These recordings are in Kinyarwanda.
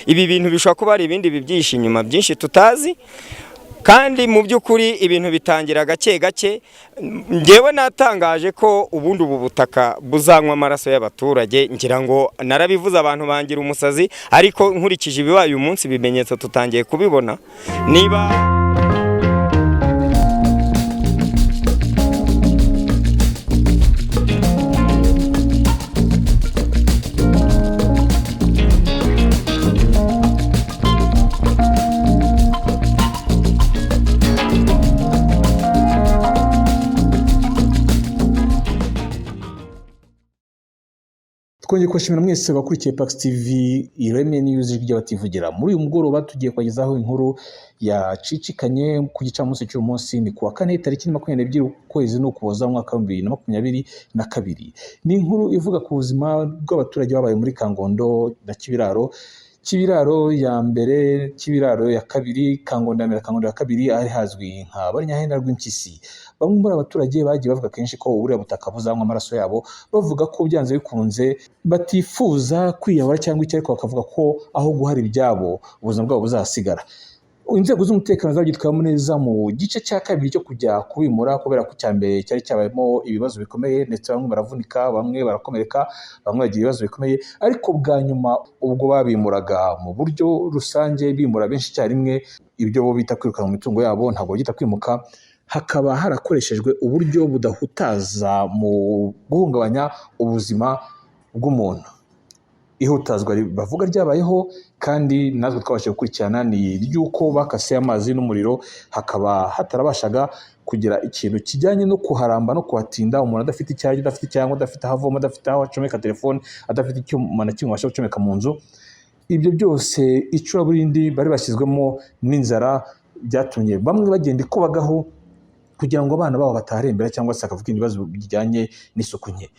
Ibi bintu bishobora kuba ari ibindi bibyihishe inyuma byinshi tutazi. Kandi mu by'ukuri ibintu bitangira gake gake. Ngewe natangaje ko ubundi ubu butaka buzanywa amaraso y'abaturage. Ngira ngo narabivuze, abantu bangira umusazi, ariko nkurikije ibibaye uyu munsi, ibimenyetso tutangiye kubibona. Niba Twongeye kubashimira mwese bakurikiye Pax TV, Ireme News, ijwi ry'abativugira. Muri uyu mugoroba tugiye kubagezaho inkuru yacicikanye ku gicamunsi cy'uyu munsi. Ni kuwa kane, tariki 22, ukwezi ni Ukuboza, umwaka wa 2022. Ni inkuru ivuga ku buzima bw'abaturage babaye muri Kangondo na Kibiraro, Kibiraro ya mbere, Kibiraro ya kabiri, Kangondo ya mbere, Kangondo ya kabiri, ahari hazwi nka Barnyahenda rw'Impyisi. Bamwe muri abaturage bagiye bavuga kenshi ko buriya butaka buzanywa amaraso yabo, bavuga ko byanze bikunze batifuza kwiyahura cyangwa icyo, ariko bakavuga ko aho guhara ibyabo ubuzima bwabo buzasigara. Inzego z'umutekano zabyitwayemo neza mu gice cya kabiri cyo kujya kubimura, kubera ko icya mbere cyari cyabayemo ibibazo bikomeye, ndetse bamwe baravunika, bamwe barakomereka, bamwe bagira ibibazo bikomeye. Ariko bwa nyuma ubwo babimuraga mu buryo rusange, bimura benshi icyarimwe, ibyo bo bita kwirukana mu mitungo yabo, ntabwo babyita kwimuka, hakaba harakoreshejwe uburyo budahutaza mu guhungabanya ubuzima bw'umuntu. Ihutazwa bavuga ryabayeho kandi natwe twabashije gukurikirana ni iry'uko bakase amazi n'umuriro, hakaba hatarabashaga kugira ikintu kijyanye no kuharamba no kuhatinda, umuntu adafite icyo arya, adafite icyo, adafite aho avoma, adafite aho acomeka telefone, adafite icyuma na kimwe abasha gucomeka mu nzu. Ibyo byose, icuraburindi bari bashyizwemo n'inzara, byatumye bamwe bagenda ikubagaho kugira ngo abana babo bataharembera, cyangwa se hakavuka ibibazo bijyanye n'isuku nke.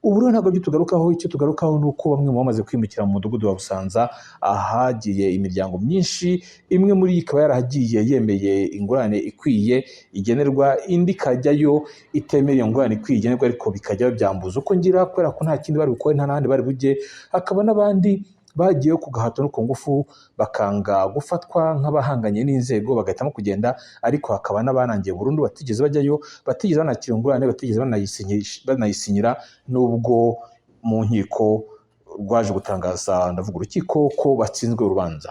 Ubu rero ntabwo byo tugarukaho. Icyo tugarukaho ni uko bamwe mu bamaze kwimukira mu mudugudu wa Busanza, ahagiye imiryango myinshi, imwe muri yo ikaba yarahagiye yemeye ingurane ikwiye igenerwa, indi ikajyayo itemeye iyo ngurane ikwiye igenerwa, ariko bikajyayo byambuza uko ngira, kubera ko nta kindi bari bukore, nta n'ahandi bari bujye. Hakaba n'abandi bagiyeyo ku gahato no ku ngufu, bakanga gufatwa nk'abahanganye n'inzego, bagahitamo kugenda. Ariko hakaba n'abarangiye burundu, batigeze bajyayo, batigeze banakira ingurane, batigeze banayisinyira, nubwo mu nkiko rwaje gutangaza, ndavuga urukiko, ko batsinzwe urubanza.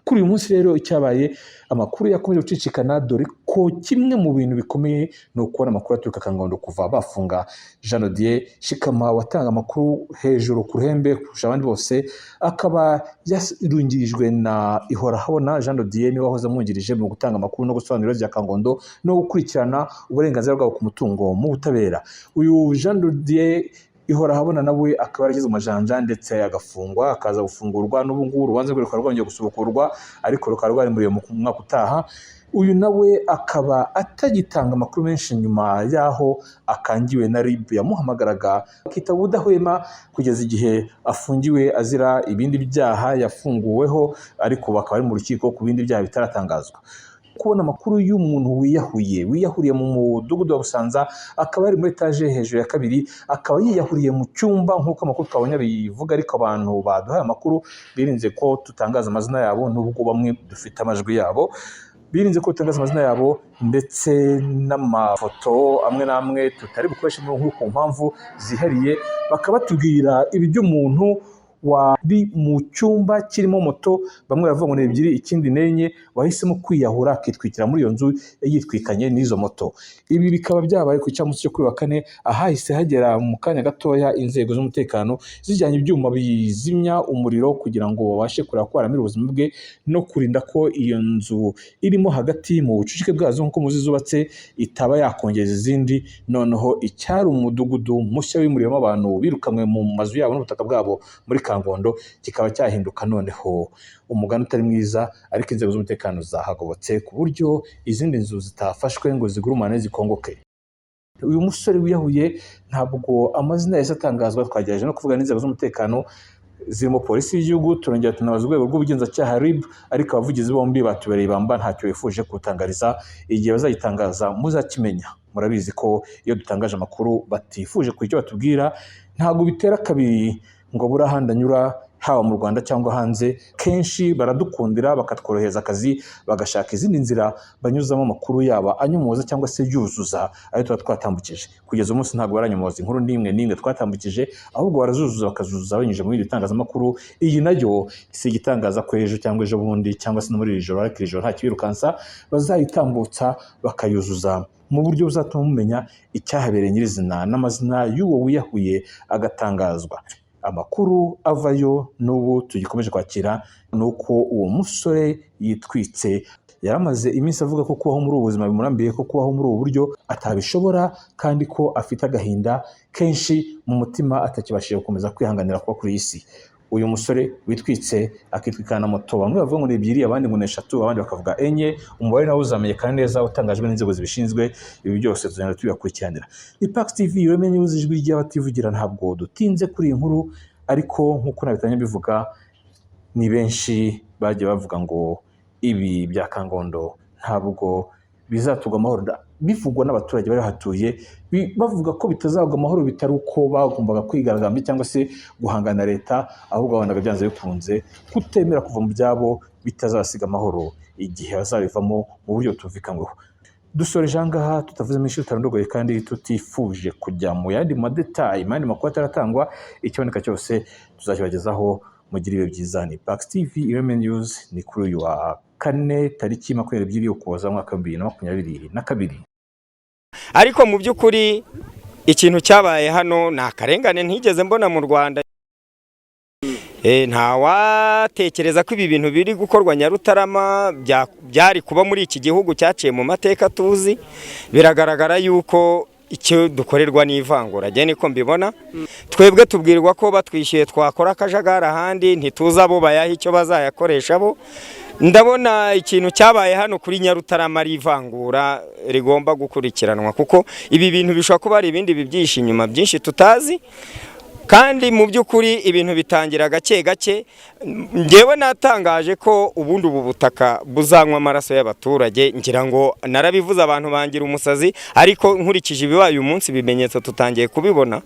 Kuri uyu munsi rero icyabaye, amakuru yakomeje gucicikana, dore ko kimwe mu bintu bikomeye ni ukubona amakuru aturuka Kangondo kuva bafunga Jean de Dieu Shikama, watanga amakuru hejuru ku ruhembe kurusha abandi bose, akaba yarungirijwe na Ihorahabona Jean de Dieu, niwe wahoze amwungirije mu gutanga amakuru no gusobanura ibibazo bya Kangondo no gukurikirana uburenganzira bwabo ku mutungo mu butabera. Uyu Jean de Dieu Ihorahabona nawe akaba yarageze mu majanja, ndetse agafungwa, akaza gufungurwa, n'ubu ngubu urubanza rwe rukaba rwongeye gusubukurwa, ariko rukaba rwarimuriwe mu mwaka utaha. Uyu nawe akaba atagitanga amakuru menshi nyuma y'aho akangiwe na RIB yamuhamagaraga akitaba ubudahwema kugeza igihe afungiwe azira ibindi byaha yafunguweho, ariko bakaba bari mu rukiko ku bindi byaha bitaratangazwa. Kubona amakuru y'umuntu wiyahuye, wiyahuriye mu mudugudu wa Busanza, akaba ari muri etaje hejuru ya kabiri, akaba yiyahuriye mu cyumba nk'uko amakuru twabonye abivuga. Ariko abantu baduhaye amakuru birinze ko tutangaza amazina yabo, nubwo bamwe dufite amajwi yabo, birinze ko dutangaza amazina yabo, ndetse n'amafoto amwe n'amwe tutari bukoreshe muri nkuru ku mpamvu zihariye. Bakaba batubwira iby'umuntu wari mu cyumba kirimo moto, bamwe baravuga ngo ni ebyiri, ikindi n'enye, wahisemo kwiyahura akitwikira muri iyo nzu yitwikanye n'izo moto. Ibi bikaba byabaye ku gicamunsi cyo kuri wa kane, ahahise hagera mu kanya gatoya inzego z'umutekano zijyanye ibyuma bizimya umuriro kugira ngo babashe kureba ko baramira ubuzima bwe no kurinda ko iyo nzu irimo hagati mu bucucike bwazo nk'uko muzi zubatse itaba yakongeza izindi, noneho icyari umudugudu mushya wimuriwemo abantu birukanwe mu mazu yabo n'ubutaka bwabo muri Kangondo kikaba cyahinduka noneho umugani utari mwiza. Ariko inzego z'umutekano zahagobotse ku buryo izindi nzu zitafashwe ngo zigurumane, zikongoke. Uyu musore wiyahuye ntabwo amazina yahise atangazwa. Twagerageje no kuvuga n'inzego z'umutekano zirimo polisi y'igihugu, turongera tunabaza urwego rw'ubugenzacyaha RIB, ariko abavugizi bombi batubereye ibamba, ntacyo bifuje kutangariza. Igihe bazagitangaza muzakimenya. Murabizi ko iyo dutangaje amakuru batifuje ku icyo batubwira, ntabwo bitera kabiri ngo abure ahandi anyura. haba mu Rwanda cyangwa hanze. Kenshi baradukundira bakatworohereza akazi, bagashaka izindi nzira banyuzamo amakuru yaba anyomoza cyangwa se yuzuza ayo tuba twatambukije. Kugeza umunsi ntabwo baranyomoza inkuru n'imwe n'imwe twatambukije, ahubwo barazuzuza, bakazuzuza binyujije mu bindi bitangazamakuru. Iyi nayo si igitangaza ko ejo cyangwa ejo bundi cyangwa se no muri iri joro, ariko iri joro nta kibirukansa, bazayitambutsa bakayuzuza mu buryo buzatuma mumenya icyahabereye nyirizina n'amazina y'uwo wiyahuye agatangazwa. Amakuru avayo n'ubu tugikomeje kwakira ni uko uwo musore yitwitse yaramaze iminsi avuga ko kubaho muri ubu buzima bimurambiye, ko kubaho muri ubu buryo atabishobora, kandi ko afite agahinda kenshi mu mutima, atakibashije gukomeza kwihanganira kuba kuri iyi si. Uyu musore witwitse akitwikana na moto, bamwe bavuga ngo ni ebyiri, abandi ngo ni eshatu, abandi bakavuga enye, umubare nawo uzamenyekana neza utangajwe n'inzego zibishinzwe. Ibi byose tuzagenda tubibakurikiranira. Ni Pax TV, Ireme News, ijwi ry'abativugira. Ntabwo dutinze kuri iyi nkuru, ariko nk'uko nabitangiye mbivuga, ni benshi bagiye bavuga ngo ibi bya Kangondo ntabwo bizatugwa amahoro, bivugwa n'abaturage bari bahatuye, bavuga ko bitazagwa amahoro bitari uko bagombaga kwigaragambya cyangwa se guhangana na leta, ahubwo babonaga byanze bikunze kutemera kuva mu byabo bitazabasiga amahoro igihe bazabivamo mu buryo butumvikanyweho. Dusoreje aha ngaha tutavuze menshi, tutarondogoye kandi tutifuje kujya mu yandi ma détails, mu yandi makuru ataratangwa. Ikiboneka cyose tuzakibagezaho. Mugire ibihe byiza. Ni Pax TV, Ireme News. Ni kuri uyu wa kane, tariki 22 Ukuboza, umwaka 2022. Ariko mu by'ukuri ikintu cyabaye hano ni akarengane ntigeze mbona mu Rwanda. Ntawatekereza ko ibi bintu biri gukorwa Nyarutarama byari kuba muri iki gihugu cyaciye mu mateka tuzi. Biragaragara yuko icyo dukorerwa n'ivangura, njye niko mbibona. Twebwe tubwirwa ko batwishyuye twakora akajagari ahandi, ntituzi abo bayaha icyo bazayakoresha bo. Ndabona ikintu cyabaye hano kuri Nyarutarama ari ivangura rigomba gukurikiranwa, kuko ibi bintu bishobora kuba ari ibindi bibyihishe inyuma byinshi tutazi. Kandi mu by'ukuri ibintu bitangira gake gake. Njyewe natangaje ko ubundi ubu butaka buzanywa amaraso y'abaturage. Ngira ngo narabivuze, abantu bangira umusazi, ariko nkurikije ibibaye uyu munsi, ibimenyetso tutangiye kubibona.